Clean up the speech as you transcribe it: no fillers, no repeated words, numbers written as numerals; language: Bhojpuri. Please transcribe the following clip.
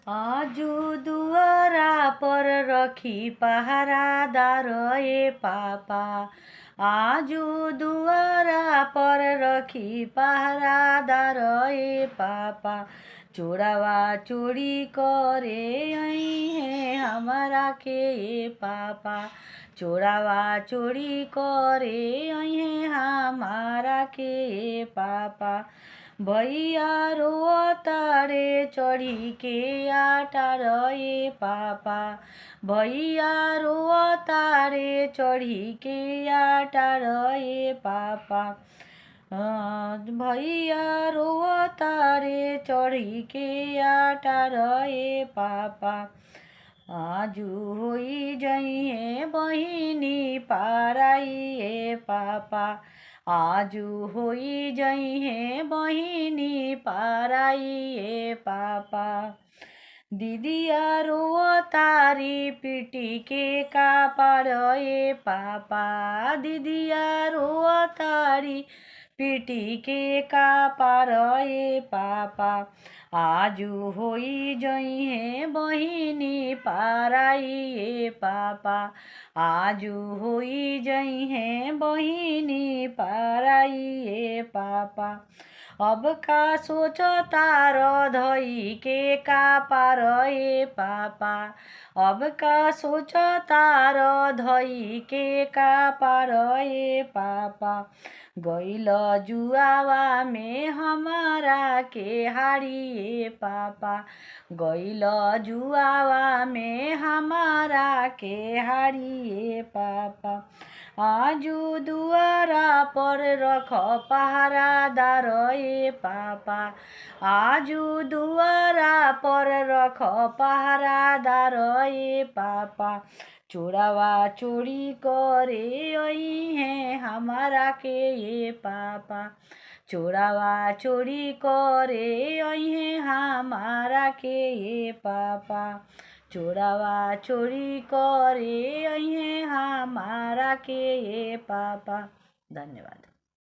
आजू दुआरा पर रखी पहरादार ए पापा। आजू दुआरा पर रखी पहरादार ए पापा। चोरावा चोरी करे अइहे हमरा के ए पापा। चोरावा चोरी करे अइहे हमारा के ए पापा। भैया रोअतारे चढ़ी के आटा रे पापा। भैया रोअतारे चढ़ी के आटा रे पापा। भैया रोअतारे चढ़ी के आटा रे पापा। आजू होई जइहे बहिनी पाराई ए पापा। आजू होई जइहे बहिनी पाराई ए पापा। दीदिया रोअतारी पिटी के कापार ए पापा। दीदिया रोअतारी पिटी के कापार ए पापा। आजू होई जइहे बहिनी पाराई ए पापा। आजू होई जइहे बहिनी पाराई ए पापा। अब का सोचता र धई के कापार ए पापा। अब का सोचता र धई के कापार ए पापा। गइल जुआवा में हमारा के हारी ए पापा। गइल जुआवा में हमारा के हारी ए पापा। आजू दुआरा पर रख पहरादार ए पापा। आजू दुआरा पर रख पहरादार ए पापा। चोरावा चोरी करे अइहे हमारा के ए पापा। चोरावा चोरी करे अइहे हमारा के ए पापा। चोरावा चोरी करे अइहे हमारा के ए पापा। धन्यवाद।